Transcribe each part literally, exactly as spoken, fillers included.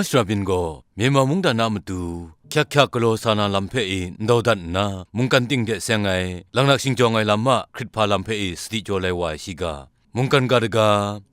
Shrabin gaw Myanmar mungdan a matu hkyak hkyak galaw sa na lam hpe e ndau dat nna, mungkan ting hte seng ai, laknak shingjawng ai lam a hkrit hpa lam hpe e sadi jaw lai wa ai shiga, mungkan ga daga,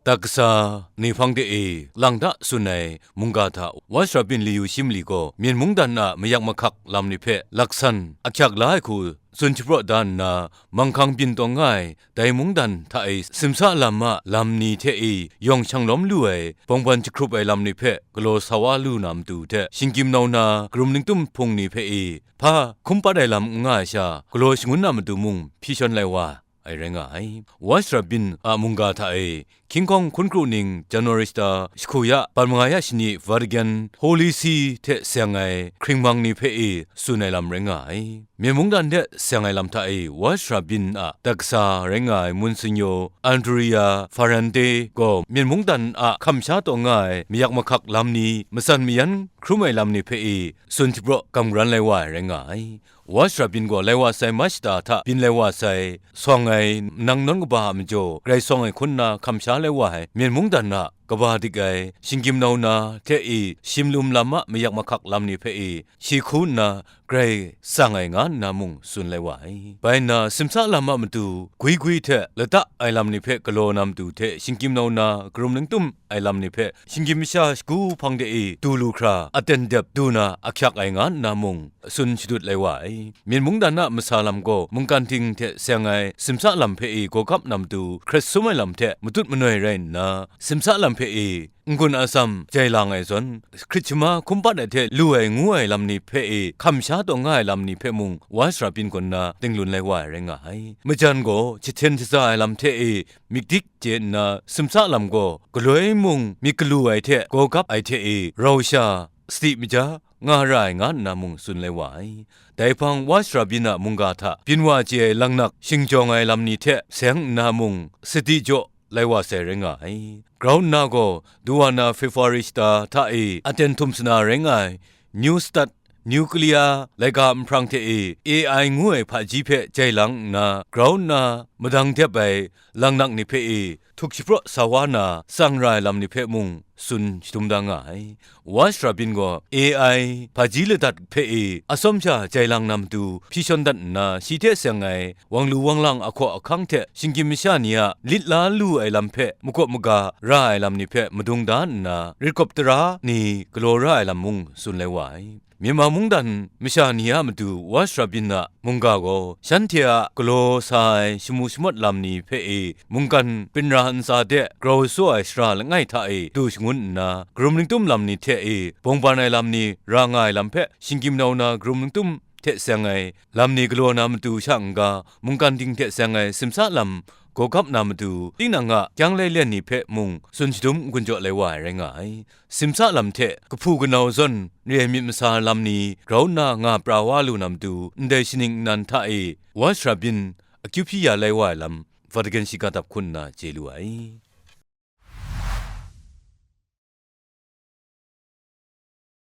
daksa, ni hpang de e lang da tsun ai mungga hta Wa Shrabin layu shi mali gaw, Myen mungdan a mayak mahkak lam ni hpe laksan ahkyak la ai hku tsun shapraw da nna, manghkang byin taw nga ai dai mungdan hta e simsa lam a lam ni hte e yawng shang lawm lu ai bawngban jahkrup ai lam ni hpe galaw sa wa lu na matu hte, shinggyim nau na karum ningtum hpung ni hpe e hpa hkum pat ai lam n nga ai sha, galaw shangun na matu mung hpyi shawn lai wa ai rai nga ai. Wa Shrabin a mungga hta e, King Kong hkun kru ning January shata jahku ya, ban manga ya shani Vatican Holy See hte seng ai hkringmang ni hpe e tsun ai lam rai nga ai. Myen mungdan de seng ai lam hta e Wa Shrabin a daksa rai nga ai Monsignor Andrea Ferrante gaw Myen mungdan a hkam sha taw nga ai mayak mahkak lam ni, matsan mayan hkrum ai lam ni hpe e tsun shapraw gam garan lai wa ai rai nga ai. Wa Shrabin gaw lai wa sai March shata hta byin lai wa sai, sawng ai manang nawn kaba a majaw, grai sawng ai hkun nna hkam sha lai wa ai Myen mungdan a kaba dik ai, shinggyim nau na hte e shimlum lam a mayak mahkak lam ni hpe e shi hku nna grai tsang ai nga nna mung tsun lai wa ai. Bai nna, simsa lam a matu gwi gwi hte lata ai lam ni hpe galaw na matu hte shinggyim nau na karum ningtum ai lam ni hpe shinggyim masha shagu hpang de e du lu hkra, aten dep du na ahkyak ai nga nna mung tsun shadut lai wa ai. Myen mungdan a masa lam gaw mungkan ting hte seng ai simsa lam hpe e gawgap na matu hkret sum ai lam hte matut manoi rai nna, simsa lam hpe e n-gun atsam jai lang ai zawn, hkrit shama hkum pat ai hte lu ai ngu ai lam ni hpe e hkam sha taw nga ai lam ni hpe mung Wa Shrabin kaw nna tenglun lai wa ai rai nga ai. Majan gaw jahten shaza ai lam hte e myit dik chye nna, simsa lam gaw galoi mung myit galu ai hte gawgap ai hte e rau sha sadi maja nga ra ai nga nna mung tsun lai wa ai. Dai hpang Wa Shrabin a mungga hta byin wa chye ai laknak shingjawng ai lam ni hte seng nna mung sadi jaw lai wa sai rai nga ai. Grau nna gaw, duwa na February shata hta e aten htum sana rai nga ai, New Start Nuclear laika nhprang hte e A I ngu ai hpaji hpe jai lang nna, grau nna madang dep ai laknak ni hpe e htuk shapraw sa wa na tsang ra ai lam ni hpe mung tsun shadum da nga ai. Wa Shrabin gaw A I hpaji ladat hpe e atsawm sha jai lang na matu hpyi shawn dat nna, shi hte seng ai wang lu wang lang ahkaw ahkang hte shinggyim masha ni a lit la lu ai lam hpe makawp maga ra ai lam ni hpe madung da nna, rit kawp tara ni galaw ra ai lam mung tsun lai wa ai. Myanmar mungdan masha ni a matu Wa Shrabin a mungga gaw, shanhte a galaw sa ai shamu shamawt lam ni hpe e mungkan binra ntsa de grau sa ai shara langai hta e du shangun nna, karum ningtum lam ni hte e bawngban ai lam ni ra nga ai lam hpe, shinggyim nau na karum ningtum hte seng ai lam ni galaw na matu sha n-ga, mungkan ting hte seng ai simsa lam gawgap na matu, tinang a kyang lailen ni hpe mung tsun shadum n-gun jaw lai wa ai rai nga ai. Simsa lam hte kahpu kanau zawn re ai myit masa lam ni grau nna nga pra wa lu na matu, ndai shaning nnan hta e Wa Shrabin akyu hpyi ya lai wa ai lam, Vatican shiga dap hkun nna chye lu ai.